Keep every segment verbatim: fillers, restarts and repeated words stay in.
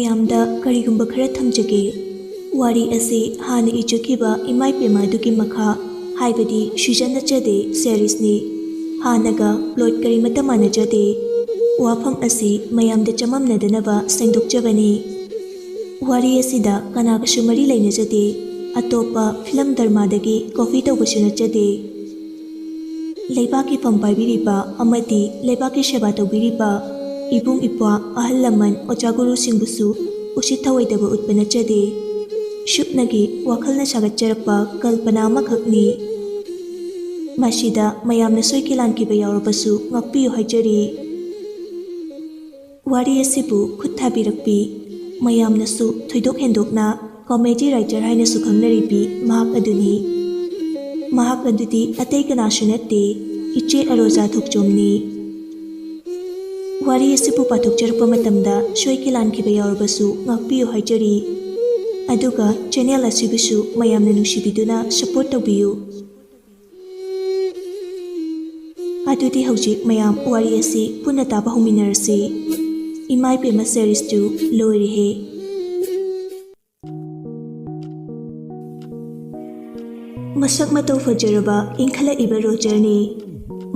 ꯃꯌꯥꯝꯗ ꯀꯔꯤꯒꯨꯝꯕ ꯈꯔ ꯊꯝꯖꯒꯦ꯫ ꯋꯥꯔꯤ ꯑꯁꯤ ꯍꯥꯟꯅ ꯏꯖꯈꯤꯕ ꯏꯃꯥ ꯏꯄꯦꯝꯃ ꯑꯗꯨꯒꯤ ꯃꯈꯥ, ꯍꯥꯏꯕꯗꯤ ꯁꯤꯖꯟ ꯅꯠꯆꯗꯦ, ꯁꯦꯔꯤꯁꯅꯤ꯫ ꯍꯥꯟꯅꯒ ꯄ꯭ꯂꯣꯠ ꯀꯔꯤꯃꯠꯇ ꯃꯥꯟꯅꯖꯗꯦ꯫ ꯋꯥꯐꯝ ꯑꯁꯤ ꯃꯌꯥꯝꯗ ꯆꯃꯝꯅꯗꯅꯕ ꯁꯦꯡꯗꯣꯛꯆꯕꯅꯤ꯫ ꯋꯥꯔꯤ ꯑꯁꯤꯗ ꯀꯅꯥꯒꯁꯨ ꯃꯔꯤ ꯂꯩꯅꯖꯗꯦ꯫ ꯑꯇꯣꯞꯄ ꯐꯤꯂꯝ ꯗ꯭ꯔꯃꯥꯗꯒꯤ ꯀꯣꯄꯤ ꯇꯧꯕꯁꯨ ꯅꯠꯆꯗꯦ꯫ ꯂꯩꯕꯥꯛꯀꯤ ꯐꯝ ꯄꯥꯏꯕꯤꯔꯤꯕ ꯑꯃꯗꯤ ꯂꯩꯕꯥꯛꯀꯤ ꯁꯦꯕꯥ ꯇꯧꯕꯤꯔꯤꯕ ꯏꯕꯨꯡ ꯏꯄ꯭ꯋꯥ, ꯑꯍꯜ ꯂꯃꯟ, ꯑꯣꯖꯥ ꯒꯨꯔꯨꯁꯤꯡꯕꯨꯁꯨ ꯎꯁꯤꯠ ꯊꯑꯣꯏꯗꯕ ꯎꯠꯄ ꯅꯠꯆꯗꯦ꯫ ꯁꯨꯞꯅꯒꯤ ꯋꯥꯈꯜꯅ ꯁꯥꯒꯠꯆꯔꯛꯄ ꯀꯜꯄꯅꯥ ꯑꯃꯈꯛꯅꯤ꯫ ꯃꯁꯤꯗ ꯃꯌꯥꯝꯅ ꯁꯣꯏꯈꯤ ꯂꯥꯟꯈꯤꯕ ꯌꯥꯎꯔꯕꯁꯨ ꯉꯥꯛꯄꯤꯌꯨ ꯍꯥꯏꯖꯔꯤ꯫ ꯋꯥꯔꯤ ꯑꯁꯤꯕꯨ ꯈꯨꯠ ꯊꯥꯕꯤꯔꯛꯄꯤ, ꯃꯌꯥꯝꯅꯁꯨ ꯊꯣꯏꯗꯣꯛ ꯍꯦꯟꯗꯣꯛꯅ ꯀꯣꯃꯦꯗꯤ ꯔꯥꯏꯇꯔ ꯍꯥꯏꯅꯁꯨ ꯈꯪꯅꯔꯤꯕꯤ ꯃꯍꯥꯛ ꯑꯗꯨꯅꯤ꯫ ꯃꯍꯥꯛ ꯑꯗꯨꯗꯤ ꯑꯇꯩ ꯀꯅꯥꯁꯨ ꯅꯠꯇꯦ, ꯏꯆꯦ ꯑꯔꯣꯖꯥ ꯊꯣꯛꯆꯣꯝꯅꯤ꯫ ꯋꯥꯔꯤ ꯑꯁꯤꯕꯨ ꯄꯥꯊꯣꯛꯆꯔꯛꯄ ꯃꯇꯝꯗ ꯁꯣꯏꯈꯤ ꯂꯥꯟꯈꯤꯕ ꯌꯥꯎꯔꯕꯁꯨ ꯉꯥꯛꯄꯤꯌꯨ ꯍꯥꯏꯖꯔꯤ꯫ ꯑꯗꯨꯒ ꯆꯦꯅꯦꯜ ꯑꯁꯤꯕꯨꯁꯨ ꯃꯌꯥꯝꯅ ꯅꯨꯡꯁꯤꯕꯤꯗꯨꯅ ꯁꯄꯣꯔꯠ ꯇꯧꯕꯤꯌꯨ꯫ ꯑꯗꯨꯗꯤ ꯍꯧꯖꯤꯛ ꯃꯌꯥꯝ ꯋꯥꯔꯤ ꯑꯁꯤ ꯄꯨꯟꯅ ꯇꯥꯕ ꯍꯧꯃꯤꯟꯅꯔꯁꯤ꯫ ꯏꯃꯥ ꯏꯄꯦꯝꯃ ꯁꯦꯔꯤꯁꯇꯨ ꯂꯣꯏꯔꯦꯍꯦ꯫ ꯃꯁꯛ ꯃꯇꯧ ꯐꯖꯔꯕ ꯏꯟꯈꯠꯂꯛꯏꯕ ꯔꯣꯖꯔꯅꯤ꯫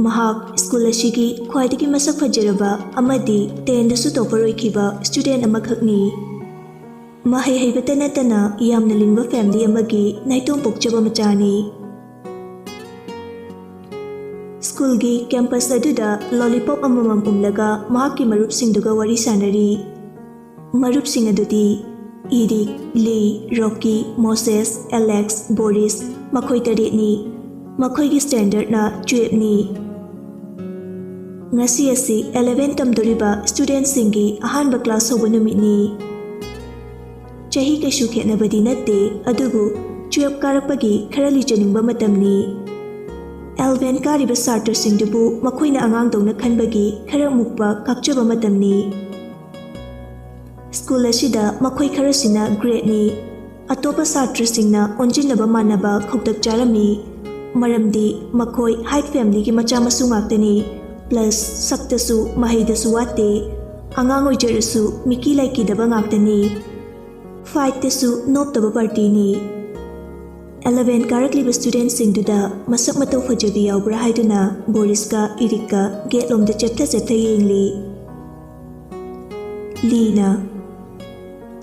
ꯃꯍꯥꯛ ꯁ꯭ꯀꯨꯜ ꯑꯁꯤꯒꯤ ꯈ꯭ꯋꯥꯏꯗꯒꯤ ꯃꯁꯛ ꯐꯖꯔꯕ ꯑꯃꯗꯤ ꯇꯦꯟꯗꯁꯨ ꯇꯣꯄꯔ ꯑꯣꯏꯈꯤꯕ ꯁ꯭ꯇꯨꯗꯦꯟꯠ ꯑꯃꯈꯛꯅꯤ꯫ ꯃꯍꯩ ꯍꯩꯕꯇ ꯅꯠꯇꯅ ꯌꯥꯝꯅ ꯂꯤꯡꯕ ꯐꯦꯃꯤꯂꯤ ꯑꯃꯒꯤ ꯅꯥꯏꯇꯣꯝ ꯄꯣꯛꯆꯕ ꯃꯆꯥꯅꯤ꯫ ꯁ꯭ꯀꯨꯜꯒꯤ ꯀꯦꯝꯄꯁ ꯑꯗꯨꯗ ꯂꯣꯂꯤꯄꯣꯞ ꯑꯃꯃꯝ ꯎꯝꯂꯒ ꯃꯍꯥꯛꯀꯤ ꯃꯔꯨꯞꯁꯤꯡꯗꯨꯒ ꯋꯥꯔꯤ ꯁꯥꯅꯔꯤ꯫ ꯃꯔꯨꯞꯁꯤꯡ ꯑꯗꯨꯗꯤ ꯏꯔꯤꯛ, ꯂꯤ, ꯔꯣꯀꯤ, ꯃꯣꯁꯦꯁ, ꯑꯦꯂꯦꯛꯁ, ꯕꯣꯔꯤꯁ, ꯃꯈꯣꯏ ꯇꯔꯦꯠꯅꯤ꯫ ꯃꯈꯣꯏꯒꯤ ꯁ꯭ꯇꯦꯟꯗꯔꯗꯅ ꯇꯨꯌꯦꯜꯞꯅꯤ꯫ ꯉꯁꯤ ꯑꯁꯤ ꯑꯦꯂꯦꯚꯦꯟ ꯇꯝꯗꯣꯔꯤꯕ ꯁ꯭ꯇꯨꯗꯦꯟꯠꯁꯤꯡꯒꯤ ꯑꯍꯥꯟꯕ ꯀ꯭ꯂꯥꯁ ꯍꯧꯕ ꯅꯨꯃꯤꯠꯅꯤ꯫ ꯆꯍꯤ ꯀꯩꯁꯨ ꯈꯦꯠꯅꯕꯗꯤ ꯅꯠꯇꯦ, ꯑꯗꯨꯕꯨ ꯇꯨꯌꯦꯜꯞ ꯀꯥꯔꯛꯄꯒꯤ ꯈꯔ ꯂꯤꯆꯅꯤꯡꯕ ꯃꯇꯝꯅꯤ꯫ ꯑꯦꯂꯦꯚꯦꯟ ꯀꯥꯔꯤꯕ ꯁꯥꯇ꯭ꯔꯁꯤꯡꯗꯨꯕꯨ ꯃꯈꯣꯏꯅ ꯑꯉꯥꯡꯗꯧꯅ ꯈꯟꯕꯒꯤ ꯈꯔ ꯃꯨꯛꯄ ꯀꯥꯛꯆꯕ ꯃꯇꯝꯅꯤ꯫ ꯁ꯭ꯀꯨꯜ ꯑꯁꯤꯗ ꯃꯈꯣꯏ ꯈꯔꯁꯤꯅ ꯒ꯭ꯔꯦꯠꯅꯤ꯫ ꯑꯇꯣꯞꯄ ꯁꯥꯇ꯭ꯔꯁꯤꯡꯅ ꯑꯣꯟꯁꯤꯟꯅꯕ ꯃꯥꯟꯅꯕ ꯈꯧꯇꯛ ꯆꯥꯔꯝꯃꯤ, ꯃꯔꯝꯗꯤ ꯃꯈꯣꯏ ꯍꯥꯏꯠ ꯐꯦꯃꯤꯂꯤꯒꯤ ꯃꯆꯥ ꯃꯁꯨ ꯉꯥꯛꯇꯅꯤ, ꯄ꯭ꯂꯁ ꯁꯛꯇꯁꯨ ꯃꯍꯩꯗꯁꯨ ꯋꯥꯠꯇꯦ꯫ ꯑꯉꯥꯡ ꯑꯣꯏꯖꯔꯁꯨ ꯃꯤꯀꯤ ꯂꯥꯏꯀꯤꯗꯕ ꯉꯥꯛꯇꯅꯤ꯫ ꯐꯥꯏꯠꯇꯁꯨ ꯅꯣꯞꯇꯕ ꯄꯥꯔꯇꯤꯅꯤ꯫ ꯑꯦꯂꯚꯦꯟ ꯀꯥꯔꯛꯂꯤꯕ ꯁ꯭ꯇꯨꯗꯦꯟꯠꯁꯤꯡꯗꯨꯗ ꯃꯁꯛ ꯃꯇꯧ ꯐꯖꯕꯤ ꯌꯥꯎꯕ꯭ꯔꯥ ꯍꯥꯏꯗꯨꯅ ꯕꯣꯔꯤꯁꯀ ꯏꯔꯤꯛꯀ ꯒꯦꯠꯂꯣꯝꯗ ꯆꯦꯞꯊ ꯆꯦꯞꯊ ꯌꯦꯡꯂꯤ꯫ ꯂꯤꯅ,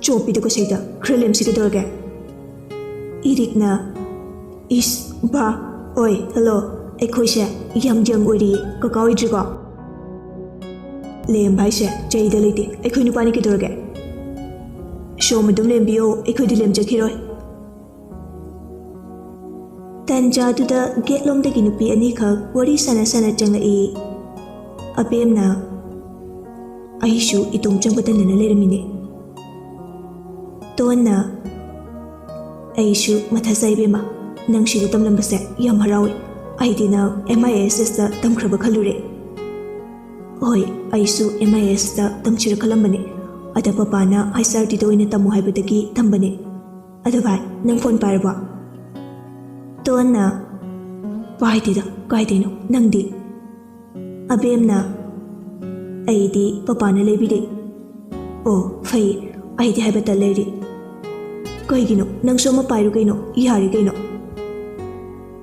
"ꯆꯣꯞꯄꯤꯗ ꯀꯁꯩꯗ, ꯈꯔ ꯂꯦꯝꯁꯤ ꯀꯩꯗꯧꯔꯒꯦ?" ꯏꯔꯤꯛꯅ, "ꯏꯁ, ꯕꯥ, ꯑꯣꯏ, ꯍꯜꯂꯣ, ꯑꯩꯈꯣꯏꯁꯦ ꯌꯥꯝ ꯌꯪ ꯑꯣꯏꯔꯤꯌꯦ, ꯀꯀꯥ ꯑꯣꯏꯗ꯭ꯔꯤꯀꯣ?" "ꯂꯦꯝꯕ ꯍꯥꯏꯁꯦ ꯆꯩꯗ ꯂꯩꯇꯦ, ꯑꯩꯈꯣꯏ ꯅꯨꯄꯥꯅꯤ ꯀꯩꯗꯧꯔꯒꯦ?" "ꯁꯣꯝ ꯑꯗꯨꯝ ꯂꯦꯝꯕꯤꯌꯣ, ꯑꯩꯈꯣꯏꯗꯤ ꯂꯦꯝꯖꯈꯤꯔꯣꯏ꯫" ꯇꯟꯖꯥꯗꯨꯗ ꯒꯦꯠꯂꯣꯝꯗꯒꯤ ꯅꯨꯄꯤ ꯑꯅꯤꯈꯛ ꯋꯥꯔꯤ ꯁꯥꯟꯅ ꯁꯥꯟꯅ ꯆꯪꯂꯛꯏ꯫ ꯑꯕꯦꯝꯅ, "ꯑꯩꯁꯨ ꯏꯇꯣꯝ ꯆꯪꯕ ꯇꯟꯗꯅ ꯂꯩꯔꯝꯃꯤꯅꯦ꯫" ꯇꯣꯟꯅ, "ꯑꯩꯁꯨ ꯃꯊꯥ ꯁꯥꯏ ꯏꯕꯦꯝꯃ, ꯅꯪ ꯁꯤꯗ ꯇꯝꯂꯝꯕꯁꯦ ꯌꯥꯝ ꯍꯔꯥꯎꯏ꯫ ꯑꯩꯗꯤ ꯅꯪ ꯑꯦꯝ ꯑꯥꯏ ꯑꯦꯁ ꯑꯦꯁꯇ ꯇꯝꯈ꯭ꯔꯕ ꯈꯜꯂꯨꯔꯦ꯫" "ꯍꯣꯏ, ꯑꯩꯁꯨ ꯑꯦꯝ ꯑꯥꯏ ꯑꯦꯁꯇ ꯇꯝꯁꯤꯔ ꯈꯜꯂꯝꯕꯅꯦ, ꯑꯗ ꯄꯄꯥꯅ ꯑꯥꯏ ꯑꯦꯁ ꯑꯥꯔ ꯇꯤꯗ ꯑꯣꯏꯅ ꯇꯝꯃꯣ ꯍꯥꯏꯕꯗꯒꯤ ꯇꯝꯕꯅꯦ꯫ ꯑꯗꯣ ꯚꯥꯏ, ꯅꯪ ꯐꯣꯟ ꯄꯥꯏꯔꯕꯣ?" ꯇꯣꯟꯅ, "ꯄꯥꯏꯗꯦꯗ, ꯀꯥꯏꯗꯩꯅꯣ? ꯅꯪꯗꯤ?" ꯑꯕꯦꯝꯅ, "ꯑꯩꯗꯤ ꯄꯄꯥꯅ ꯂꯩꯕꯤꯔꯦ꯫" "ꯑꯣ, ꯐꯩ, ꯑꯩꯗꯤ ꯍꯥꯏꯕꯇ ꯂꯩꯔꯦ꯫" "ꯀꯩꯒꯤꯅꯣ? ꯅꯪꯁꯨ ꯑꯃ ꯄꯥꯏꯔꯨ ꯀꯩꯅꯣ, ꯌꯥꯔꯦ ꯀꯩꯅꯣ꯫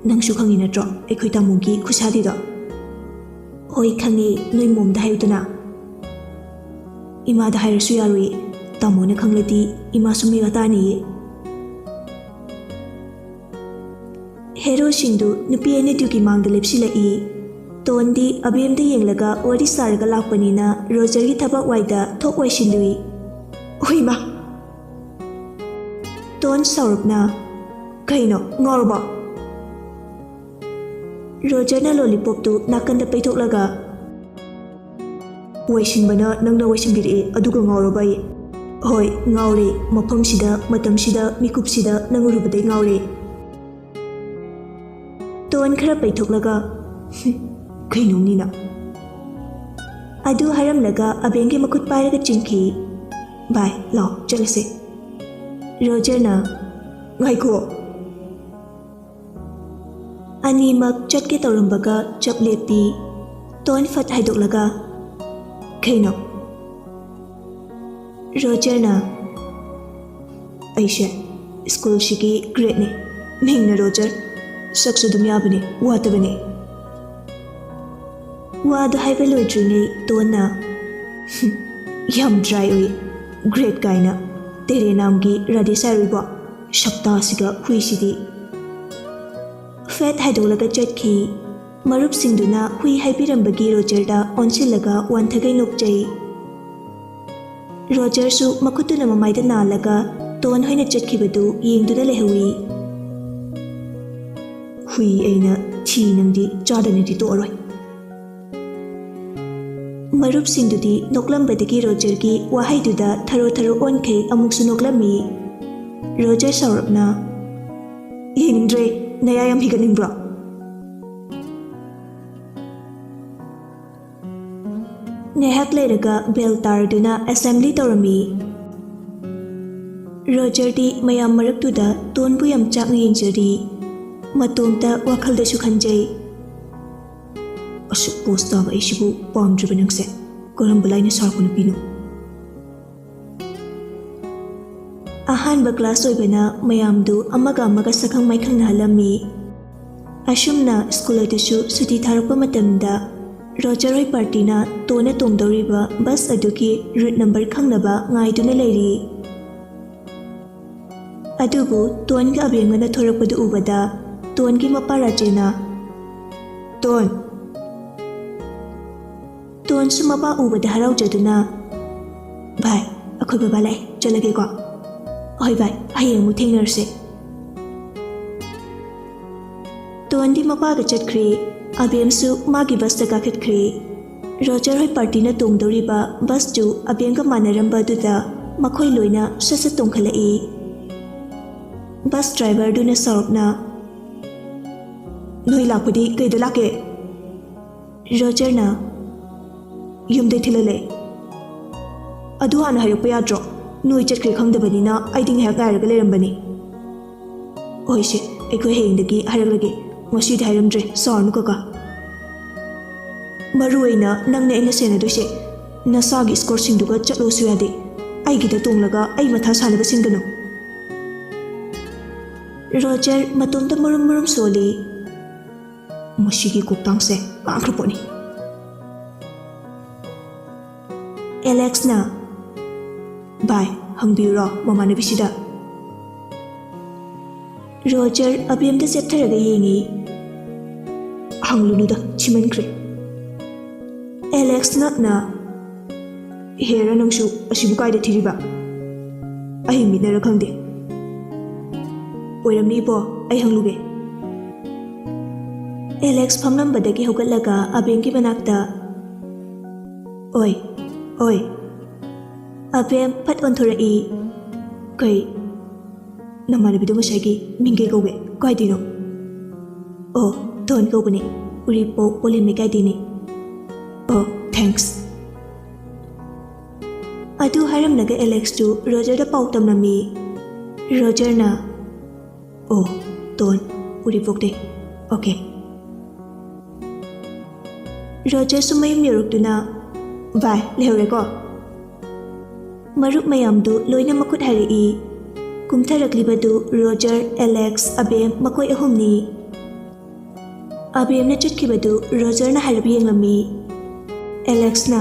ꯅꯪꯁꯨ ꯈꯪꯉꯤ ꯅꯠꯇ꯭ꯔꯣ ꯑꯩꯈꯣꯏ ꯇꯥꯃꯣꯒꯤ ꯈꯨꯁꯥꯗꯤꯗꯣ?" "ꯍꯣꯏ ꯈꯪꯉꯦ, ꯅꯣꯏ ꯃꯣꯝꯗ ꯍꯥꯏꯌꯨꯗꯅ꯫" "ꯏꯃꯥꯗ ꯍꯥꯏꯔꯁꯨ ꯌꯥꯔꯣꯏꯌꯦ, ꯇꯥꯃꯣꯅ ꯈꯪꯂꯗꯤ ꯏꯃꯥꯁꯨ ꯃꯤꯋꯥ ꯇꯥꯅꯤꯌꯦ꯫" ꯍꯦꯔꯣꯁꯤꯡꯗꯨ ꯅꯨꯄꯤ ꯑꯅꯤꯗꯨꯒꯤ ꯃꯥꯡꯗ ꯂꯦꯞꯁꯤꯜꯂꯛꯏ꯫ ꯇꯣꯟꯗꯤ ꯑꯕꯦꯝꯗ ꯌꯦꯡꯂꯒ ꯋꯥꯔꯤ ꯁꯥꯔꯒ ꯂꯥꯛꯄꯅꯤꯅ ꯔꯣꯖꯔꯒꯤ ꯊꯕꯛ ꯋꯥꯏꯗ ꯊꯣꯛ ꯋꯥꯏꯁꯤꯜꯂꯨꯏ꯫ "ꯍꯨꯏꯃ!" ꯇꯣꯟ ꯁꯥꯎꯔꯞꯅ, "ꯀꯩꯅꯣ, ꯉꯥꯎꯔꯕꯣ?" ꯔꯣꯖꯔꯅ ꯂꯣꯂꯤꯄꯣꯞꯇꯨ ꯅꯥꯀꯟꯗ ꯄꯩꯊꯣꯛꯂꯒ, "ꯋꯥꯏꯁꯤꯟꯕꯅ ꯅꯪꯅ ꯋꯥꯏꯁꯤꯟꯕꯤꯔꯛꯑꯦ, ꯑꯗꯨꯒ ꯉꯥꯎꯔꯕ ꯑꯩ?" "ꯍꯣꯏ, ꯉꯥꯎꯔꯦ꯫ ꯃꯐꯝꯁꯤꯗ, ꯃꯇꯝꯁꯤꯗ, ꯃꯤꯀꯨꯞꯁꯤꯗ ꯅꯪ ꯎꯔꯨꯕꯗꯩ ꯉꯥꯎꯔꯦ꯫" ꯇꯣꯟ ꯈꯔ ꯄꯩꯊꯣꯛꯂꯒ, "ꯀꯩꯅꯣꯝꯅꯤꯅ?" ꯑꯗꯨ ꯍꯥꯏꯔꯝꯂꯒ ꯑꯕꯦꯝꯒꯤ ꯃꯈꯨꯠ ꯄꯥꯏꯔꯒ ꯆꯤꯡꯈꯤ꯫ "ꯚꯥꯏ, ꯂꯥꯎ, ꯆꯠꯂꯁꯦ꯫" ꯔꯣꯖꯔꯅ, "ꯉꯥꯏꯈꯣ!" ꯑꯅꯤꯃꯛ ꯆꯠꯀꯦ ꯇꯧꯔꯝꯕꯒ ꯆꯞ ꯂꯦꯞꯄꯤ꯫ ꯇꯣꯟ ꯐꯠ ꯍꯥꯏꯗꯣꯛꯂꯒ, "ꯀꯩꯅꯣ?" ꯔꯣꯖꯔꯅ, "ꯑꯩꯁꯦ ꯁ꯭ꯀꯨꯜꯁꯤꯒꯤ ꯒ꯭ꯔꯦꯠꯅꯦ꯫ ꯃꯤꯡꯅ ꯔꯣꯖꯔ꯫ ꯁꯛꯁꯨ ꯑꯗꯨꯝ ꯌꯥꯕꯅꯦ, ꯋꯥꯠꯇꯕꯅꯦ꯫" ꯋꯥꯗꯣ ꯍꯥꯏꯕ ꯂꯣꯏꯗ꯭ꯔꯤꯉꯩ ꯇꯣꯟꯅ, "ꯌꯥꯝ ꯗ꯭ꯔꯥꯏ ꯑꯣꯏ꯫ ꯒ꯭ꯔꯦꯠ ꯀꯥꯏꯅ꯫ ꯇꯦꯔꯦ ꯅꯥꯝꯒꯤ ꯔꯥꯙꯦ ꯁꯥꯔꯨꯏꯕꯣ꯫ ꯁꯛꯇꯥꯁꯤꯒ ꯍꯨꯏꯁꯤꯗꯤ꯫" ꯐꯦꯠ ꯍꯥꯏꯗꯣꯛꯂꯒ ꯆꯠꯈꯤ꯫ ꯃꯔꯨꯞꯁꯤꯡꯗꯨꯅ ꯍꯨꯏ ꯍꯥꯏꯕꯤꯔꯝꯕꯒꯤ ꯔꯣꯖꯔꯗ ꯑꯣꯟꯁꯤꯜꯂꯒ ꯋꯥꯟꯊꯒꯩ ꯅꯣꯛꯆꯩ꯫ ꯔꯣꯖꯔꯁꯨ ꯃꯈꯨꯠꯇꯨꯅ ꯃꯃꯥꯏꯗ ꯅꯥꯜꯂꯒ ꯇꯣꯟ ꯍꯣꯏꯅ ꯆꯠꯈꯤꯕꯗꯨ ꯌꯦꯡꯗꯨꯅ ꯂꯩꯍꯧꯏ꯫ "ꯍꯨꯏ ꯑꯩꯅ ꯊꯤ ꯅꯪꯗꯤ ꯆꯥꯗꯅꯗꯤ ꯇꯣꯛꯑꯔꯣꯏ꯫" ꯃꯔꯨꯞꯁꯤꯡꯗꯨꯗꯤ ꯅꯣꯛꯂꯝꯕꯗꯒꯤ ꯔꯣꯖꯔꯒꯤ ꯋꯥꯍꯩꯗꯨꯗ ꯊꯔꯣ ꯊꯔꯣ ꯑꯣꯟꯈꯩ ꯑꯃꯨꯛꯁꯨ ꯅꯣꯛꯂꯝꯃꯤ꯫ ꯔꯣꯖꯔ ꯁꯥꯎꯔꯞꯅ, "ꯌꯦꯡꯅꯤꯡꯗ꯭ꯔꯦ, ꯅꯌꯥ ꯌꯥꯝ ꯍꯤꯒꯠꯅꯤꯡꯕ꯭ꯔꯣ?" ꯉꯥꯏꯍꯥꯛ ꯂꯩꯔꯒ ꯕꯦꯜ ꯇꯥꯔꯗꯨꯅ ꯑꯦꯁꯦꯝꯕ꯭ꯂꯤ ꯇꯧꯔꯝꯃꯤ꯫ ꯔꯣꯖꯔꯗꯤ ꯃꯌꯥꯝ ꯃꯔꯛꯇꯨꯗ ꯇꯣꯟꯕꯨ ꯌꯥꯝ ꯆꯥꯛꯅ ꯌꯦꯡꯖꯔꯤ꯫ ꯃꯇꯣꯝꯇ ꯋꯥꯈꯜꯗꯁꯨ ꯈꯟꯖꯩ, "ꯑꯁꯨꯛ ꯄꯣꯁ ꯇꯥꯕ ꯑꯩꯁꯤꯕꯨ ꯄꯥꯝꯗ꯭ꯔꯤꯕ ꯅꯪꯁꯦ ꯀꯔꯝꯕ ꯂꯥꯏꯅ ꯁꯥꯔꯛꯄ ꯅꯨꯄꯤꯅꯣ?" ꯑꯍꯥꯟꯕ ꯀ꯭ꯂꯥꯁ ꯑꯣꯏꯕꯅ ꯃꯌꯥꯝꯗꯨ ꯑꯃꯒ ꯑꯃꯒ ꯁꯛꯈꯪ ꯃꯥꯏꯈꯪꯅꯍꯜꯂꯝꯃꯤ꯫ ꯑꯁꯨꯝꯅ ꯁ꯭ꯀꯨꯜ ꯑꯗꯨꯁꯨ ꯁꯨꯇꯤ ꯊꯥꯔꯛꯄ ꯃꯇꯝꯗ ꯔꯣꯖꯔ ꯍꯣꯏ ꯄꯥꯔꯇꯤꯅ ꯇꯣꯟꯅ ꯇꯣꯡꯗꯧꯔꯤꯕ ꯕꯁ ꯑꯗꯨꯒꯤ ꯔꯨꯠ ꯅꯝꯕꯔ ꯈꯪꯅꯕ ꯉꯥꯏꯗꯨꯅ ꯂꯩꯔꯤ꯫ ꯑꯗꯨꯕꯨ ꯇꯣꯟꯒ ꯑꯕꯦꯝꯒꯅ ꯊꯣꯔꯛꯄꯗꯨ ꯎꯕꯗ ꯇꯣꯟꯒꯤ ꯃꯄꯥ ꯔꯥꯖꯦꯅ, "ꯇꯣꯟ!" ꯇꯣꯟꯁꯨ ꯃꯄꯥ ꯎꯕꯗ ꯍꯔꯥꯎꯖꯗꯨꯅ, "ꯚꯥꯏ, ꯑꯩꯈꯣꯏ ꯕꯕꯥ ꯂꯥꯛꯑꯦ, ꯆꯠꯂꯒꯦꯀꯣ?" "ꯍꯣꯏ ꯚꯥꯏ, ꯍꯌꯦꯡ ꯑꯃꯨꯛ ꯊꯦꯡꯅꯔꯁꯦ꯫" ꯇꯣꯟꯗꯤ ꯃꯄꯥꯒ ꯆꯠꯈ꯭ꯔꯦ꯫ ꯑꯕꯦꯝꯁꯨ ꯃꯥꯒꯤ ꯕꯁꯇ ꯀꯥꯈꯠꯈ꯭ꯔꯦ꯫ ꯔꯣꯖꯔ ꯍꯣꯏ ꯄꯥꯔꯇꯤꯅ ꯇꯣꯡꯗꯧꯔꯤꯕ ꯕꯁꯇꯨ ꯑꯕꯦꯝꯒ ꯃꯥꯟꯅꯔꯝꯕ ꯑꯗꯨꯗ ꯃꯈꯣꯏ ꯂꯣꯏꯅ ꯁꯠ ꯁꯠ ꯇꯣꯡꯈꯠꯂꯛꯏ꯫ ꯕꯁ ꯗ꯭ꯔꯥꯏꯚꯔꯗꯨꯅ ꯁꯥꯎꯔꯞꯅ, "ꯅꯣꯏ ꯂꯥꯛꯄꯗꯤ ꯀꯩꯗ ꯂꯥꯛꯀꯦ?" ꯔꯣꯖꯔꯅ, "ꯌꯨꯝꯗꯩ ꯊꯤꯜꯍꯜꯂꯛꯑꯦ꯫" "ꯑꯗꯨ ꯍꯥꯟꯅ ꯍꯥꯏꯔꯛꯄ ꯌꯥꯗ꯭ꯔꯣ? ꯅꯣꯏ ꯆꯠꯈ꯭ꯔꯦ ꯈꯪꯗꯕꯅꯤꯅ ꯑꯩꯗꯤ ꯉꯥꯏꯍꯥꯛ ꯉꯥꯏꯔꯒ ꯂꯩꯔꯝꯕꯅꯤ꯫" "ꯍꯣꯏꯁꯦ, ꯑꯩꯈꯣꯏ ꯍꯌꯦꯡꯗꯒꯤ ꯍꯥꯏꯔꯛꯂꯒꯦ꯫ ꯉꯁꯤꯗꯤ ꯍꯥꯏꯔꯝꯗ꯭ꯔꯦ, ꯁꯥꯎꯔꯅꯨ ꯀꯀꯥ꯫ ꯃꯔꯨ ꯑꯣꯏꯅ ꯅꯪꯅꯦ ꯑꯩꯅ ꯁꯦꯟꯅꯗꯣꯏꯁꯦ꯫ ꯅꯁꯥꯒꯤ ꯁ꯭ꯀꯣꯔꯠꯁꯤꯡꯗꯨꯒ ꯆꯠꯂꯣꯁꯨ ꯌꯥꯗꯦ꯫ ꯑꯩꯒꯤꯗ ꯇꯣꯡꯂꯒ ꯑꯩ ꯃꯊꯥ ꯁꯥꯅꯕ ꯁꯤꯟꯒꯅꯨ꯫ ꯔꯣꯖꯔ ꯃꯇꯣꯝꯇ ꯃꯔꯨꯝ ꯃꯔꯨꯝ ꯁꯣꯜꯂꯤ꯫ ꯃꯁꯤꯒꯤ ꯀꯣꯛꯇꯥꯡꯁꯦ ꯉꯥꯡꯈ꯭ꯔ ꯄꯣꯠꯅꯤ꯫ ꯑꯦꯂꯦꯛꯁꯅ, "ꯚꯥꯏ, ꯍꯪꯕꯤꯌꯨꯔꯣ ꯃꯃꯥꯟꯅꯕꯤꯁꯤꯗ?" ꯔꯣꯖꯔ ꯑꯕꯦꯝꯗ ꯆꯦꯞꯊꯔꯒ ꯌꯦꯡꯉꯤ꯫ "ꯍꯪꯂꯨꯅꯨꯗ, ꯊꯤꯃꯟꯈ꯭ꯔꯦ꯫" ꯑꯦꯂꯦꯛꯁ ꯉꯛꯅ, "ꯍꯦꯔꯥ, ꯅꯪꯁꯨ ꯑꯁꯤꯕꯨ ꯀꯥꯏꯗ ꯊꯤꯔꯤꯕ? ꯑꯍꯤꯡ ꯃꯤꯠꯅꯔ ꯈꯪꯗꯦ꯫ ꯑꯣꯏꯔꯝꯅꯤ ꯏꯕꯣ, ꯑꯩ ꯍꯪꯂꯨꯒꯦ꯫" ꯑꯦꯂꯦꯛꯁ ꯐꯝꯂꯝꯕꯗꯒꯤ ꯍꯧꯒꯠꯂꯒ ꯑꯕꯦꯝꯒꯤ ꯃꯅꯥꯛꯇ, "ꯑꯣꯏ, ꯑꯣꯏ꯫" ꯑꯕꯦꯝ ꯐꯠ ꯑꯣꯟꯊꯣꯔꯛꯏ꯫ "ꯀꯩ? ꯅꯃꯥꯟꯅꯕꯤꯗꯣ ꯉꯁꯥꯏꯒꯤ ꯃꯤꯡ ꯀꯩ ꯀꯧꯒꯦ? ꯀꯥꯏꯗꯩꯅꯣ?" "ꯑꯣ, ꯗꯣꯟ ꯀꯧꯕꯅꯦ꯫ ꯎꯔꯤꯄꯣꯛ ꯄꯣꯂꯦꯟ ꯂꯩꯀꯥꯏꯗꯩꯅꯦ꯫" "ꯑꯣ, ꯊꯦꯡꯛꯁ꯫" ꯑꯗꯨ ꯍꯥꯏꯔꯝꯂꯒ ꯑꯦꯂꯦꯛꯁꯇꯨ ꯔꯣꯖꯔꯗ ꯄꯥꯎ ꯇꯝꯂꯝꯃꯤ꯫ ꯔꯣꯖꯔꯅ, "ꯑꯣ, ꯗꯣꯟ, ꯎꯔꯤꯄꯣꯛꯇꯩ꯫ ꯑꯣꯀꯦ꯫" ꯔꯣꯖꯔꯁꯨ ꯃꯌꯨꯝ ꯌꯧꯔꯛꯇꯨꯅ, "ꯚꯥꯏ, ꯂꯩꯍꯧꯔꯦꯀꯣ?" ꯃꯔꯨꯞ ꯃꯌꯥꯝꯗꯨ ꯂꯣꯏꯅ ꯃꯈꯨꯠ ꯍꯥꯏꯔꯛꯏ꯫ ꯀꯨꯝꯊꯔꯛꯂꯤꯕꯗꯨ ꯔꯣꯖꯔ, ꯑꯦꯂꯦꯛꯁ, ꯑꯕꯦꯝ ꯃꯈꯣꯏ ꯑꯍꯨꯝꯅꯤ꯫ ꯑꯕꯦꯝꯅ ꯆꯠꯈꯤꯕꯗꯨ ꯔꯣꯖꯔꯅ ꯍꯥꯏꯔꯞ ꯌꯦꯡꯂꯝꯃꯤ꯫ ꯑꯦꯂꯦꯛꯁꯅ,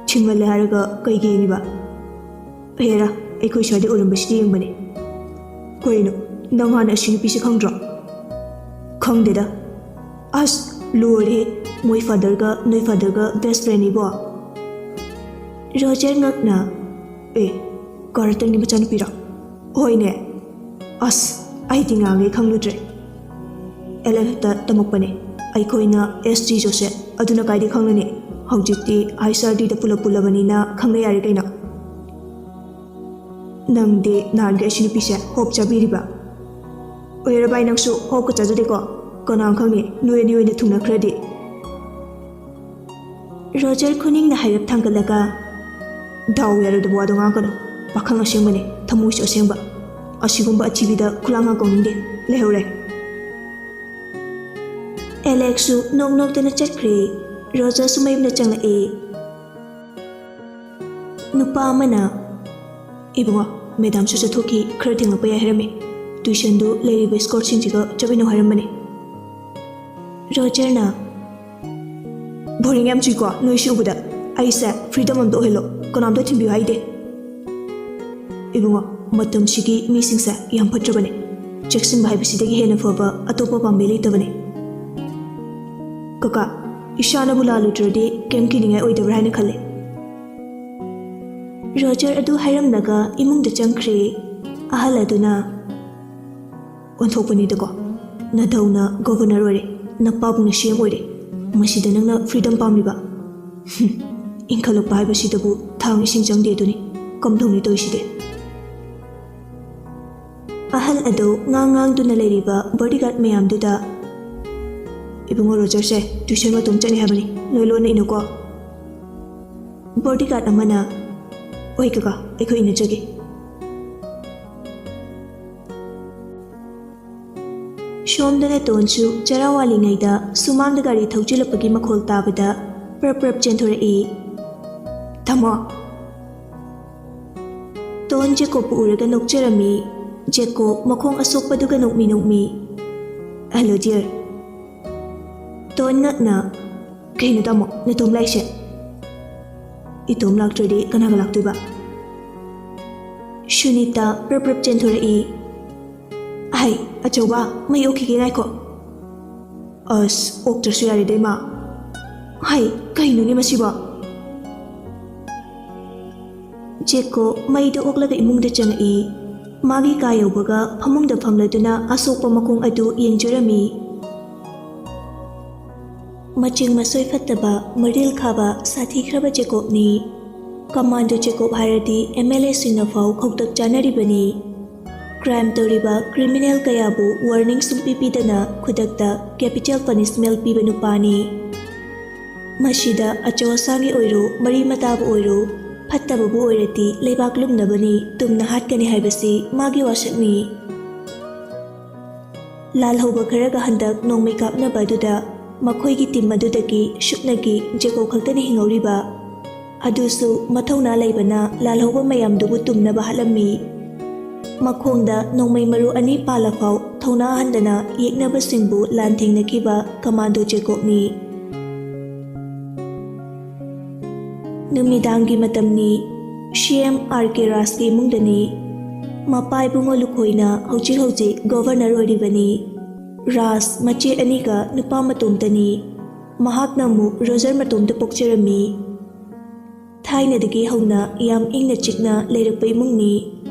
"ꯊꯤꯡꯍꯜꯂꯦ ꯍꯥꯏꯔꯒ ꯀꯩꯒꯤ ꯌꯦꯡꯉꯤꯕ? ꯍꯦꯔꯥ, ꯑꯩꯈꯣꯏ ꯁ꯭ꯋꯥꯏꯗ ꯎꯔꯝꯕꯁꯤꯗꯤ ꯌꯦꯡꯕꯅꯦ꯫" "ꯀꯩꯅꯣ, ꯅꯪ ꯍꯥꯟꯅ ꯑꯁꯤ ꯅꯨꯄꯤꯁꯦ ꯈꯪꯗ꯭ꯔꯣ?" "ꯈꯪꯗꯦꯗ꯫" "ꯑꯁ, ꯂꯣꯏꯔꯦ꯫ ꯃꯣꯏ ꯐꯥꯗꯔꯒ ꯅꯣꯏ ꯐꯥꯗꯔꯒ ꯕꯦꯁ ꯐ꯭ꯔꯦꯟꯅꯤꯕꯣ?" ꯔꯣꯖꯔ ꯉꯛꯅ, "ꯑꯦ, ꯀꯥꯔꯇꯟꯒꯤ ꯃꯆꯥꯅꯨꯄꯤꯔꯣ?" "ꯍꯣꯏꯅꯦ꯫" "ꯑꯁ, ꯑꯩꯗꯤ ꯉꯥꯡꯉꯦ ꯈꯪꯂꯨꯗ꯭ꯔꯦ꯫ ꯑꯦꯂꯦꯟ ꯍꯦꯛꯇ ꯇꯝꯃꯛꯄꯅꯦ꯫ ꯑꯩꯈꯣꯏꯅ ꯑꯦꯁ ꯖꯤ ꯖꯣꯁꯦꯞ, ꯑꯗꯨꯅ ꯀꯥꯏꯗꯤ ꯈꯪꯂꯅꯤ? ꯍꯧꯖꯤꯛꯇꯤ ꯑꯥꯏ ꯑꯦꯁ ꯑꯥꯔ ꯗꯤꯗ ꯄꯨꯂꯞ ꯄꯨꯜꯂꯕꯅꯤꯅ ꯈꯪꯅ ꯌꯥꯔꯦ ꯀꯩꯅꯣ꯫" "ꯅꯪꯗꯤ ꯅꯍꯥꯟꯒꯤ ꯑꯁꯤ ꯅꯨꯄꯤꯁꯦ ꯍꯣꯞ ꯆꯥꯕꯤꯔꯤꯕ?" "ꯑꯣꯏꯔ ꯚꯥꯏ, ꯅꯪꯁꯨ ꯍꯣꯞꯀ ꯆꯥꯖꯗꯦꯀꯣ꯫ ꯀꯅꯥ ꯈꯪꯅꯤ, ꯅꯣꯏ ꯑꯅꯤ ꯑꯣꯏꯅ ꯊꯨꯡꯅꯈ꯭ꯔꯗꯤ꯫" ꯔꯣꯖꯔ ꯈꯨꯅꯤꯡꯅ ꯍꯥꯏꯔꯞ ꯊꯥꯡꯒꯠꯂꯒ, "ꯗꯥꯎ ꯌꯥꯔꯣꯏꯗꯕ ꯋꯥꯗꯣ ꯉꯥꯡꯒꯅꯨ꯫ ꯄꯥꯈꯪ ꯑꯁꯦꯡꯕꯅꯦ, ꯊꯃꯣꯏꯁꯨ ꯑꯁꯦꯡꯕ꯫ ꯑꯁꯤꯒꯨꯝꯕ ꯑꯊꯤꯕꯤꯗ ꯈꯨꯂꯥꯡ ꯉꯥꯡ ꯀꯧꯅꯤꯡꯗꯦ꯫ ꯂꯩꯍꯧꯔꯦ꯫" ꯑꯦꯂꯦꯛꯁꯁꯨ ꯅꯣꯛ ꯅꯣꯛꯇꯅ ꯆꯠꯈ꯭ꯔꯦ꯫ ꯔꯣꯖꯔꯁꯨ ꯃꯌꯨꯝꯗ ꯆꯪꯂꯛꯑꯦ꯫ ꯅꯨꯄꯥ ꯑꯃꯅ, "ꯏꯕꯨꯡꯉꯣ, ꯃꯦꯗꯥꯝꯁꯨ ꯆꯠꯊꯣꯛꯈꯤ, ꯈꯔ ꯊꯦꯡꯂꯛꯄ ꯌꯥꯏ ꯍꯥꯏꯔꯝꯃꯤ꯫ ꯇ꯭ꯌꯨꯁꯟꯗꯨ ꯂꯩꯔꯤꯕ ꯏꯁꯀꯣꯔꯠꯁꯤꯡꯁꯤꯒ ꯆꯠꯃꯤꯟꯅꯧ ꯍꯥꯏꯔꯝꯕꯅꯤ꯫" ꯔꯣꯖꯔꯅ, "ꯕꯣꯔꯤꯡ ꯌꯥꯝ ꯆꯨꯏꯀꯣ ꯅꯣꯏꯁꯤ ꯎꯕꯗ꯫ ꯑꯩꯁꯦ ꯐ꯭ꯔꯤꯗꯝ ꯑꯝꯇ ꯑꯣꯏꯍꯜꯂꯣ, ꯀꯅꯥꯝꯇ ꯊꯤꯟꯕꯤꯌꯨ ꯍꯥꯏꯗꯦ꯫" "ꯏꯕꯨꯡꯉꯣ, ꯃꯇꯝꯁꯤꯒꯤ ꯃꯤꯁꯤꯡꯁꯦ ꯌꯥꯝ ꯐꯠꯇ꯭ꯔꯕꯅꯦ꯫ ꯆꯦꯛꯁꯤꯟꯕ ꯍꯥꯏꯕꯁꯤꯗꯒꯤ ꯍꯦꯟꯅ ꯐꯕ ꯑꯇꯣꯞꯄ ꯄꯥꯝꯕꯩ ꯂꯩꯇꯕꯅꯦ꯫" "ꯀꯀꯥ, ꯏꯁꯥꯅꯕꯨ ꯂꯥꯜꯂꯨꯗ꯭ꯔꯗꯤ ꯀꯩꯝ ꯀꯤꯅꯤꯡꯉꯥꯏ ꯑꯣꯏꯗꯕ꯭ꯔꯥ ꯍꯥꯏꯅ ꯈꯜꯂꯦ꯫" ꯔꯣꯖꯔ ꯑꯗꯨ ꯍꯥꯏꯔꯝꯂꯒ ꯏꯃꯨꯡꯗ ꯆꯪꯈ꯭ꯔꯦ꯫ ꯑꯍꯜ ꯑꯗꯨꯅ, "ꯑꯣꯟꯊꯣꯛꯄꯅꯤꯗꯀꯣ, ꯅꯙꯧꯅ ꯒꯣꯚꯔꯅꯔ ꯑꯣꯏꯔꯦ, ꯅꯄꯥꯕꯨꯡꯅ ꯁꯤ ꯑꯦꯝ ꯑꯣꯏꯔꯦ, ꯃꯁꯤꯗ ꯅꯪꯅ ꯐ꯭ꯔꯤꯗꯝ ꯄꯥꯝꯂꯤꯕ? ꯍꯨꯝ, ꯏꯟꯈꯠꯂꯛꯄ ꯍꯥꯏꯕꯁꯤꯗꯕꯨ ꯊꯥꯡ ꯏꯁꯤꯡ ꯆꯪꯗꯦ ꯑꯗꯨꯅꯤ꯫ ꯀꯝꯗꯧꯅꯤ ꯇꯧꯔꯤꯁꯤꯗꯤ?" ꯑꯍꯜ ꯑꯗꯨ ꯉꯥꯡ ꯉꯥꯡꯗꯨꯅ ꯂꯩꯔꯤꯕ ꯕꯣꯗꯤꯒꯥꯔꯗ ꯃꯌꯥꯝꯗꯨꯗ, "ꯏꯕꯨꯡꯉꯣ ꯔꯣꯖꯔꯁꯦ ꯇ꯭ꯌꯨꯁꯟ ꯃꯇꯣꯝ ꯆꯠꯅꯤ ꯍꯥꯏꯕꯅꯤ, ꯅꯣꯏ ꯂꯣꯟꯅ ꯏꯅꯨꯀꯣ꯫" ꯕꯣꯗꯤꯒꯥꯔꯗ ꯑꯃꯅ, "ꯍꯣꯏ ꯀꯀꯥ, ꯑꯩꯈꯣꯏ ꯏꯅꯖꯒꯦ꯫" ꯁꯣꯝꯗꯅ ꯇꯣꯟꯁꯨ ꯆꯔꯥ ꯋꯥꯠꯂꯤꯉꯩꯗ ꯁꯨꯃꯥꯡꯗ ꯒꯥꯔꯤ ꯊꯧꯖꯤꯜꯂꯛꯄꯒꯤ ꯃꯈꯣꯜ ꯇꯥꯕꯗ ꯄ꯭ꯔꯞ ꯄ꯭ꯔꯞ ꯆꯦꯟꯊꯣꯔꯛꯏ꯫ "ꯇꯥꯃꯣ!" ꯇꯣꯟ ꯖꯦꯀꯣꯕꯄꯨ ꯎꯔꯒ ꯅꯣꯛꯆꯔꯝꯃꯤ꯫ ꯖꯦꯀꯣꯕ ꯃꯈꯣꯡ ꯑꯁꯣꯛꯄꯗꯨꯒ ꯅꯣꯛꯃꯤ ꯅꯣꯛꯃꯤ꯫ "Hello dear." ꯇꯣꯟ ꯉꯛꯅ, "ꯀꯩꯅꯣ ꯇꯥꯃꯣ, ꯅꯇꯣꯝ ꯂꯥꯛꯏꯁꯦ?" "ꯏꯇꯣꯝ ꯂꯥꯛꯇ꯭ꯔꯗꯤ ꯀꯅꯥꯒ ꯂꯥꯛꯇꯣꯏꯕ?" ꯁꯨꯅꯤꯇꯥ ꯄ꯭ꯔꯞ ꯄ꯭ꯔꯞ ꯆꯦꯟꯊꯣꯔꯛꯏ꯫ "ꯍꯩ, ꯑꯆꯧꯕ, ꯃꯩ ꯑꯣꯛꯈꯤꯒꯦ ꯉꯥꯏꯈꯣ꯫" "ꯑꯁ, ꯑꯣꯛꯇ꯭ꯔꯁꯨ ꯌꯥꯔꯦꯗ ꯏꯃꯥ꯫" "ꯍꯩ, ꯀꯩꯅꯣꯅꯦ ꯃꯁꯤꯕꯣ?" ꯖꯦꯀꯣ ꯃꯩꯗꯨ ꯑꯣꯛꯂꯒ ꯏꯃꯨꯡꯗ ꯆꯪꯉꯛꯏ꯫ ꯃꯥꯒꯤ ꯀꯥ ꯌꯧꯕꯒ ꯐꯃꯨꯡꯗ ꯐꯝꯂꯗꯨꯅ ꯑꯁꯣꯛꯄ ꯃꯈꯣꯡ ꯑꯗꯨ ꯌꯦꯡꯖꯔꯝꯃꯤ꯫ ꯃꯆꯤꯡ ꯃꯁꯣꯏ ꯐꯠꯇꯕ, ꯃꯔꯤꯜ ꯈꯥꯕ, ꯁꯥꯊꯤꯈ꯭ꯔꯕ ꯖꯦꯀꯣꯕꯅꯤ꯫ ꯀꯃꯥꯟꯗꯣ ꯖꯦꯀꯣꯕ ꯍꯥꯏꯔꯗꯤ ꯑꯦꯝ ꯑꯦꯜ ꯑꯦꯁꯤꯡꯅ ꯐꯥꯎ ꯈꯧꯇꯛ ꯆꯥꯅꯔꯤꯕꯅꯤ꯫ ꯀ꯭ꯔꯥꯏꯝ ꯇꯧꯔꯤꯕ ꯀ꯭ꯔꯤꯃꯤꯅꯦꯜ ꯀꯌꯥꯕꯨ ꯋꯥꯔꯅꯤꯡ ꯁꯨꯡꯄꯤ ꯄꯤꯗꯅ ꯈꯨꯗꯛꯇ ꯀꯦꯄꯤꯇꯦꯜ ꯄꯅꯤꯁꯃꯦꯟ ꯄꯤꯕ ꯅꯨꯄꯥꯅꯤ꯫ ꯃꯁꯤꯗ ꯑꯆꯧ ꯑꯁꯥꯡꯒꯤ ꯑꯣꯏꯔꯣ, ꯃꯔꯤ ꯃꯇꯥꯕꯨ ꯑꯣꯏꯔꯣ, ꯐꯠꯇꯕꯕꯨ ꯑꯣꯏꯔꯗꯤ ꯂꯩꯕꯥꯛ ꯂꯨꯝꯅꯕꯅꯤ, ꯇꯨꯝꯅ ꯍꯥꯠꯀꯅꯤ ꯍꯥꯏꯕꯁꯤ ꯃꯥꯒꯤ ꯋꯥꯁꯛꯅꯤ꯫ ꯂꯥꯜꯍꯧꯕ ꯈꯔꯒ ꯍꯟꯗꯛ ꯅꯣꯡꯃꯩ ꯀꯥꯞꯅꯕ ꯑꯗꯨꯗ ꯃꯈꯣꯏꯒꯤ ꯇꯤꯝ ꯑꯗꯨꯗꯒꯤ ꯁꯨꯞꯅꯒꯤ ꯖꯦꯀꯣ ꯈꯛꯇꯅ ꯍꯤꯡꯍꯧꯔꯤꯕ꯫ ꯑꯗꯨꯁꯨ ꯃꯊꯧꯅꯥ ꯂꯩꯕꯅ ꯂꯥꯜꯍꯧꯕ ꯃꯌꯥꯝꯗꯨꯕꯨ ꯇꯨꯝꯅꯕ ꯍꯥꯠꯂꯝꯃꯤ꯫ ꯃꯈꯣꯡꯗ ꯅꯣꯡꯃꯩ ꯃꯔꯨ ꯑꯅꯤ ꯄꯥꯜꯂꯐꯥꯎ ꯊꯧꯅꯥ ꯍꯟꯗꯅ ꯌꯦꯛꯅꯕꯁꯤꯡꯕꯨ ꯂꯥꯟꯊꯦꯡꯅꯈꯤꯕ ꯀꯃꯥꯟꯗꯣ ꯖꯦꯀꯣꯕꯅꯤ꯫ ꯅꯨꯃꯤꯗꯥꯡꯒꯤ ꯃꯇꯝꯅꯤ꯫ ꯁꯤ ꯑꯦꯝ ꯑꯥꯔ ꯀꯦ ꯔꯥꯖꯀꯤ ꯏꯃꯨꯡꯗꯅꯤ꯫ ꯃꯄꯥ ꯏꯕꯨꯡꯉꯣ ꯂꯨꯈꯣꯏꯅ ꯍꯧꯖꯤꯛ ꯍꯧꯖꯤꯛ ꯒꯣꯚꯔꯅꯔ ꯑꯣꯏꯔꯤꯕꯅꯤ꯫ ꯔꯥꯖ ꯃꯆꯦ ꯑꯅꯤꯒ ꯅꯨꯄꯥ ꯃꯇꯣꯝꯇꯅꯤ꯫ ꯃꯍꯥꯛꯅ ꯑꯃꯨꯛ ꯔꯣꯖꯔ ꯃꯇꯣꯝꯇ ꯄꯣꯛꯆꯔꯝꯃꯤ꯫ ꯊꯥꯏꯅꯗꯒꯤ ꯍꯧꯅ ꯌꯥꯝ ꯏꯪꯅ ꯆꯤꯛꯅ ꯂꯩꯔꯛꯄ ꯏꯃꯨꯡꯅꯤ꯫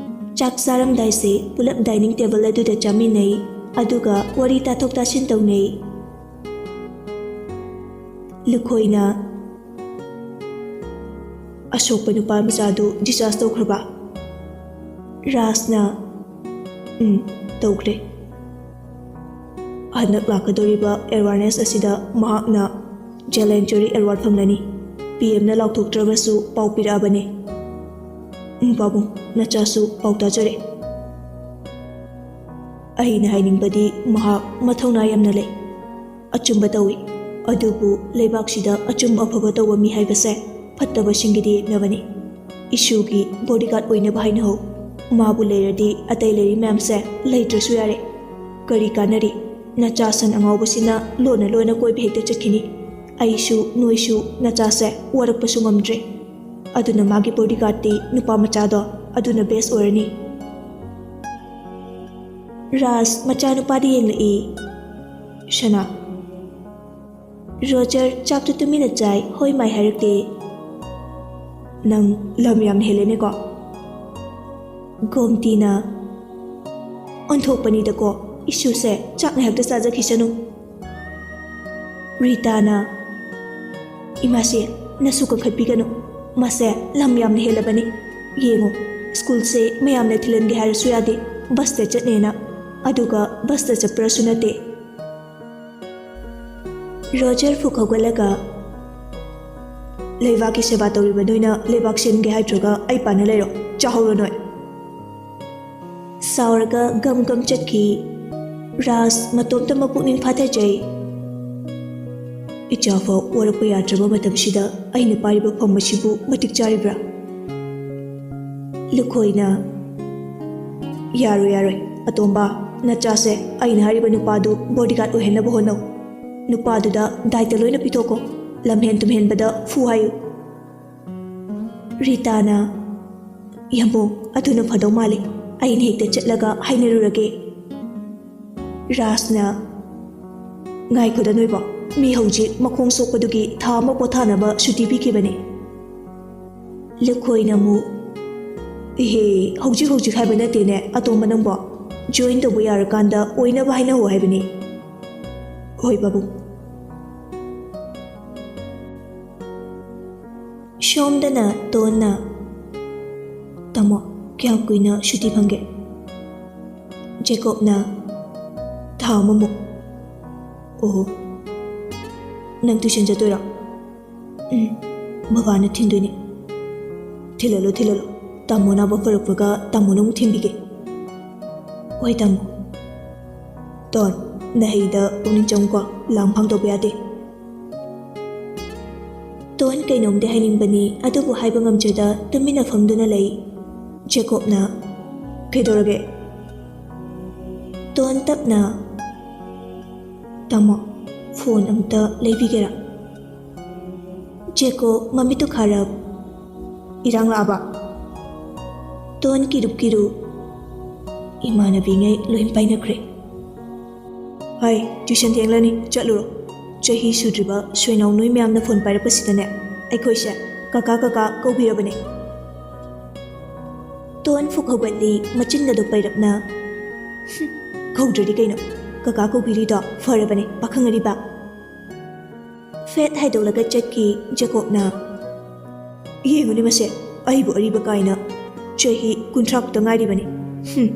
ꯆꯥꯛ ꯆꯥꯔꯝꯗꯥꯏꯁꯦ ꯄꯨꯂꯞ ꯗꯥꯏꯅꯤꯡ ꯇꯦꯕꯜ ꯑꯗꯨꯗ ꯆꯥꯃꯤꯟꯅꯩ, ꯑꯗꯨꯒ ꯋꯥꯔꯤ ꯇꯥꯊꯣꯛ ꯇꯥꯁꯤꯟ ꯇꯧꯅꯩ꯫ ꯂꯨꯈꯣꯏꯅ, "ꯑꯁꯣꯛꯄ ꯅꯨꯄꯥ ꯃꯆꯥꯗꯨ discharge ꯇꯧꯈ꯭ꯔꯕ?" ꯔꯥꯖꯅ, "ꯎꯝ, ꯇꯧꯈ꯭ꯔꯦ꯫ ꯍꯟꯗꯛ ꯂꯥꯛꯀꯗꯧꯔꯤꯕ awareness ꯑꯁꯤꯗ ꯃꯍꯥꯛꯅ Jalan Chori Award ꯐꯪꯂꯅꯤ꯫ ꯄꯤ ꯑꯦꯝꯅ ꯂꯥꯎꯊꯣꯛꯇ꯭ꯔꯕꯁꯨ ꯄꯥꯎ ꯄꯤꯔꯛꯑꯕꯅꯦ꯫ ꯎꯝ, ꯄꯥꯕꯨꯡ, ꯅꯆꯥꯁꯨ ꯄꯥꯎ ꯇꯥꯖꯔꯦ꯫ ꯑꯩꯅ ꯍꯥꯏꯅꯤꯡꯕꯗꯤ ꯃꯍꯥꯛ ꯃꯊꯧꯅꯥ ꯌꯥꯝꯅ ꯂꯩ꯫ ꯑꯆꯨꯝꯕ ꯇꯧꯏ꯫ ꯑꯗꯨꯕꯨ ꯂꯩꯕꯥꯛꯁꯤꯗ ꯑꯆꯨꯝ ꯑꯐꯕ ꯇꯧꯕ ꯃꯤ ꯍꯥꯏꯕꯁꯦ ꯐꯠꯇꯕꯁꯤꯡꯒꯤꯗꯤ ꯌꯦꯛꯅꯕꯅꯤ꯫ ꯏꯁꯨꯒꯤ bodyguard ꯑꯣꯏꯅꯕ ꯍꯥꯏꯅꯍꯧ꯫ ꯃꯥꯕꯨ ꯂꯩꯔꯗꯤ ꯑꯇꯩ ꯂꯩꯔꯤ ꯃꯌꯥꯝꯁꯦ ꯂꯩꯇ꯭ꯔꯁꯨ ꯌꯥꯔꯦ꯫ ꯀꯔꯤ ꯀꯥꯟꯅꯔꯤ? ꯅꯆꯥ ꯁꯟ ꯑꯉꯥꯎꯕꯁꯤꯅ ꯂꯣꯟꯅ ꯂꯣꯟꯅ ꯀꯣꯏꯕ ꯍꯦꯛꯇ ꯆꯠꯈꯤꯅꯤ꯫ ꯑꯩꯁꯨ ꯅꯣꯏꯁꯨ ꯅꯆꯥꯁꯦ ꯋꯥꯔꯛꯄꯁꯨ ꯉꯝꯗ꯭ꯔꯦ꯫ ꯑꯗꯨꯅ ꯃꯥꯒꯤ bodyguardꯇꯤ ꯅꯨꯄꯥ ꯃꯆꯥꯗꯣ ꯑꯗꯨꯅ best ꯑꯣꯏꯔꯅꯤ꯫" ꯔꯥꯖ ꯃꯆꯥꯅꯨꯄꯥꯗ ꯌꯦꯡꯂꯛꯏ꯫ "ꯁꯅꯥ꯫" ꯔꯣꯖꯔ ꯆꯥꯛꯇꯨ ꯇꯨꯃꯤꯟꯅ ꯆꯥꯏ, ꯍꯣꯏ ꯃꯥꯏ ꯍꯥꯏꯔꯛꯇꯦ꯫ "ꯅꯪ ꯂꯝ ꯌꯥꯝꯅ ꯍꯦꯜꯂꯦꯅꯦꯀꯣ꯫" ꯒꯣꯝꯇꯤꯅ, "ꯑꯣꯟꯊꯣꯛꯄꯅꯤꯗꯀꯣ, ꯏꯁꯨꯁꯦ ꯆꯥꯛ ꯉꯥꯏꯍꯥꯛꯇ ꯆꯥꯖꯈꯤꯁꯅꯨ꯫" ꯔꯤꯇꯥꯅ, "ꯏꯃꯥꯁꯦ, ꯅꯁꯨ ꯀꯟꯈꯠꯄꯤꯒꯅꯨ꯫ ꯃꯥꯁꯦ ꯂꯝ ꯌꯥꯝꯅ ꯍꯦꯜꯂꯕꯅꯤ꯫ ꯌꯦꯡꯉꯨ, ꯁ꯭ꯀꯨꯜꯁꯦ ꯃꯌꯥꯝꯅ ꯊꯤꯜꯍꯟꯒꯦ ꯍꯥꯏꯔꯁꯨ ꯌꯥꯗꯦ, ꯕꯁꯇ ꯆꯠꯅꯦꯅ꯫ ꯑꯗꯨꯒ ꯕꯁꯇ ꯆꯠꯄ꯭ꯔꯁꯨ ꯅꯠꯇꯦ꯫" ꯔꯣꯖꯔ ꯐꯨꯛ ꯍꯧꯒꯠꯂꯒ, "ꯂꯩꯕꯥꯛꯀꯤ ꯁꯦꯕꯥ ꯇꯧꯔꯤꯕ ꯅꯣꯏꯅ ꯂꯩꯕꯥꯛ ꯁꯦꯝꯒꯦ ꯍꯥꯏꯗ꯭ꯔꯒ ꯑꯩ ꯄꯥꯟꯅ ꯂꯩꯔꯣ, ꯆꯥꯍꯧꯔꯣ ꯅꯣꯏ꯫" ꯁꯥꯎꯔꯒ ꯒꯝ ꯒꯝ ꯆꯠꯈꯤ꯫ ꯔꯥꯖ ꯃꯇꯣꯝꯇ ꯃꯄꯨꯛꯅꯤꯡ ꯐꯥꯊꯖꯩ꯫ ꯏꯆꯥꯐꯥꯎ ꯋꯥꯔꯛꯄ ꯌꯥꯗ꯭ꯔꯕ ꯃꯇꯝꯁꯤꯗ ꯑꯩꯅ ꯄꯥꯏꯔꯤꯕ ꯐꯝ ꯑꯁꯤꯕꯨ ꯃꯇꯤꯛ ꯆꯥꯔꯤꯕ꯭ꯔꯥ? ꯂꯨꯈꯣꯏꯅ, "ꯌꯥꯔꯣꯏ, ꯌꯥꯔꯣꯏ, ꯑꯇꯣꯝꯕ, ꯅꯆꯥꯁꯦ ꯑꯩꯅ ꯍꯥꯏꯔꯤꯕ ꯅꯨꯄꯥꯗꯨ bodyguard ꯑꯣꯏꯍꯟꯅꯕ ꯍꯣꯠꯅꯧ꯫ ꯅꯨꯄꯥꯗꯨꯗ ꯗꯥꯏꯇ ꯂꯣꯏꯅ ꯄꯤꯊꯣꯛꯀꯣ꯫ ꯂꯝꯍꯦꯟ ꯇꯨꯝꯍꯦꯟꯕꯗ ꯐꯨ ꯍꯥꯏꯌꯨ꯫" ꯔꯤꯇꯥꯅ, "ꯌꯥꯝꯕꯨꯡ, ꯑꯗꯨꯅ ꯐꯗꯧ ꯃꯥꯜꯂꯤ꯫ ꯑꯩꯅ ꯍꯦꯛꯇ ꯆꯠꯂꯒ ꯍꯥꯏꯅꯔꯨꯔꯒꯦ꯫" ꯔꯥꯖꯅ, "ꯉꯥꯏꯈꯣꯗ ꯅꯣꯏꯕꯣ, ꯃꯤ ꯍꯧꯖꯤꯛ ꯃꯈꯣꯡ ꯁꯣꯛꯄꯗꯨꯒꯤ ꯊꯥ ꯑꯃ ꯄꯣꯊꯥꯅꯕ ꯁꯨꯇꯤ ꯄꯤꯈꯤꯕꯅꯤ꯫" ꯂꯨꯈꯣꯏꯅ ꯑꯃꯨꯛ, "ꯏꯍꯦ, ꯍꯧꯖꯤꯛ ꯍꯧꯖꯤꯛ ꯍꯥꯏꯕ ꯅꯠꯇꯦꯅꯦ ꯑꯇꯣꯝꯕ ꯅꯪꯕꯣ꯫ Join ꯇꯧꯕ ꯌꯥꯔꯀꯥꯟꯗ ꯑꯣꯏꯅꯕ ꯍꯥꯏꯅꯍꯧ ꯍꯥꯏꯕꯅꯤ꯫" "ꯍꯣꯏ ꯄꯥꯕꯨꯡ꯫" ꯁꯣꯝꯗꯅ ꯇꯣꯟꯅ, "ꯇꯥꯃꯣ, ꯀꯌꯥꯝ ꯀꯨꯏꯅ ꯁꯨꯇꯤ ꯐꯪꯒꯦ?" ꯖꯦꯀꯣꯕꯅ, "ꯊꯥ ꯑꯃꯃꯨꯛ꯫" "ꯑꯣꯍꯣ, ꯅꯪ tuition ꯆꯠꯇꯣꯏꯔꯣ?" "ꯎꯝ, ꯕꯕꯥꯅ ꯊꯤꯟꯗꯣꯏꯅꯦ꯫" "ꯊꯤꯜꯍꯜꯂꯣ, ꯊꯤꯜꯍꯜꯂꯣ꯫ ꯇꯥꯃꯣ ꯅꯥꯕ ꯐꯔꯛꯄꯒ ꯇꯥꯃꯣꯅ ꯑꯃꯨꯛ ꯊꯤꯟꯕꯤꯒꯦ꯫" "ꯍꯣꯏ ꯇꯥꯃꯣ꯫" "ꯇꯣꯟ, ꯅꯍꯩꯗ ꯄꯨꯛꯅꯤꯡ ꯆꯪꯉꯨꯀꯣ, ꯂꯥꯡ ꯐꯥꯡ ꯇꯧꯕ ꯌꯥꯗꯦ꯫" ꯇꯣꯟ ꯀꯩꯅꯣꯝꯗꯤ ꯍꯥꯏꯅꯤꯡꯕꯅꯤ, ꯑꯗꯨꯕꯨ ꯍꯥꯏꯕ ꯉꯝꯖꯗ ꯇꯨꯃꯤꯟꯅ ꯐꯝꯗꯨꯅ ꯂꯩ꯫ ꯖꯦꯀꯣꯕꯅ, "ꯀꯩꯗꯧꯔꯒꯦ?" ꯇꯣꯟ ꯇꯞꯅ, "ꯇꯥꯃꯣ, phone ꯑꯝꯇ ꯂꯩꯕꯤꯒꯦꯔꯥ?" ꯖꯦꯀꯣꯕ ꯃꯃꯤꯠꯇꯨ ꯈꯥꯔꯞ, "ꯏꯔꯥꯡ ꯂꯥꯛꯑꯕ?" ꯇꯣꯟ ꯀꯤꯔꯨꯞ ꯀꯤꯔꯨ, "ꯏꯃꯥꯟꯅꯕꯤꯉꯩ ꯂꯣꯏ ꯄꯥꯏꯅꯈ꯭ꯔꯦ꯫" "ꯍꯥꯏ, tuition ꯊꯦꯡꯂꯅꯤ, ꯆꯠꯂꯨꯔꯣ꯫ ꯆꯍꯤ ꯁꯨꯗ꯭ꯔꯤꯕ ꯁꯣꯏꯅꯥꯎ ꯅꯣꯏ ꯃꯌꯥꯝꯅ phone ꯄꯥꯏꯔꯛꯄꯁꯤꯗꯅꯦ, ꯑꯩꯈꯣꯏꯁꯦ ꯀꯀꯥ ꯀꯀꯥ ꯀꯧꯕꯤꯔꯕꯅꯦ꯫" ꯇꯣꯟ ꯐꯨꯛ ꯍꯧꯒꯠꯂꯤ, ꯃꯆꯤꯟꯒꯗꯣ ꯄꯩꯔꯞꯅ, "ꯍꯨꯝ, ꯀꯧꯗ꯭ꯔꯗꯤ ꯀꯩꯅꯣ? ꯀꯀꯥ ꯀꯧꯕꯤꯔꯤꯗꯣ ꯐꯔꯕꯅꯦ, ꯄꯥꯈꯪ ꯑꯔꯤꯕ꯫" ꯐꯦꯠ ꯍꯥꯏꯗꯣꯛꯂꯒ ꯆꯠꯈꯤ ꯖꯦꯀꯣꯕꯅ꯫ "ꯌꯦꯡꯉꯨꯅꯦ ꯃꯁꯦ, ꯑꯩꯕꯨ ꯑꯔꯤꯕ ꯀꯥꯏꯅ꯫ ꯆꯍꯤ ꯀꯨꯟꯊ꯭ꯔꯥ ꯈꯛꯇ ꯉꯥꯏꯔꯤꯕꯅꯤ꯫ ꯍꯨꯝ,